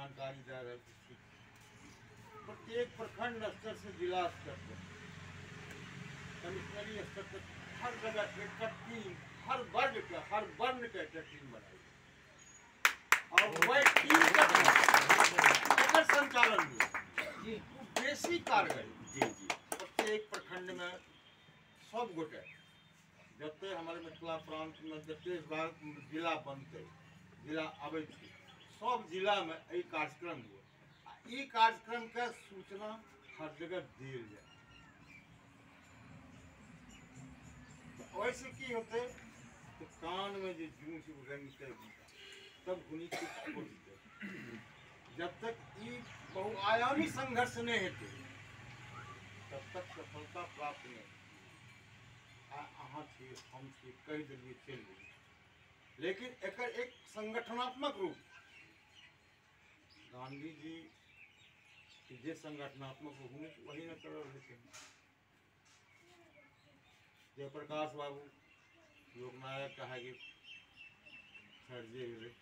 जानकारी दे रहल छी। प्रत्येक प्रखंड स्तर से जिला स्तर तक, कमिश्नरी स्तर तक, हर जगह एकटा टीम, हर वर्ग के, हर वर्ण के एकटा टीम बनाई और वह टीम के एकर संचालन हुए जी बेसी कारगर। जी जी। प्रत्येक प्रखंड में सब गोटे जते हमारे मिथिला प्रांत में जते जिला बनते, जिला आबै छै, सब जिला में एहि कार्यक्रम हुए। आ ई कार्यक्रम के सूचना हर जगह देल जाए। ओहिसँ की होतै तऽ कान में जे जूं छै रेंगतै तब हुनी कुछ सोचतै। जब तक ई बहुआयामी संघर्ष नहीं हेतै तब तक सफलता प्राप्त नहीं हेतै। आ अहाँ छी, हम छी, कहि देलियै चलि गेलियै, लेकिन एकर एक संगठनात्मक रूप गांधी जी के जे संगठनात्मक रूप वही ने करल हेतै। जयप्रकाश बाबू लोकनायक कहा गेल, खैर जे भेलै,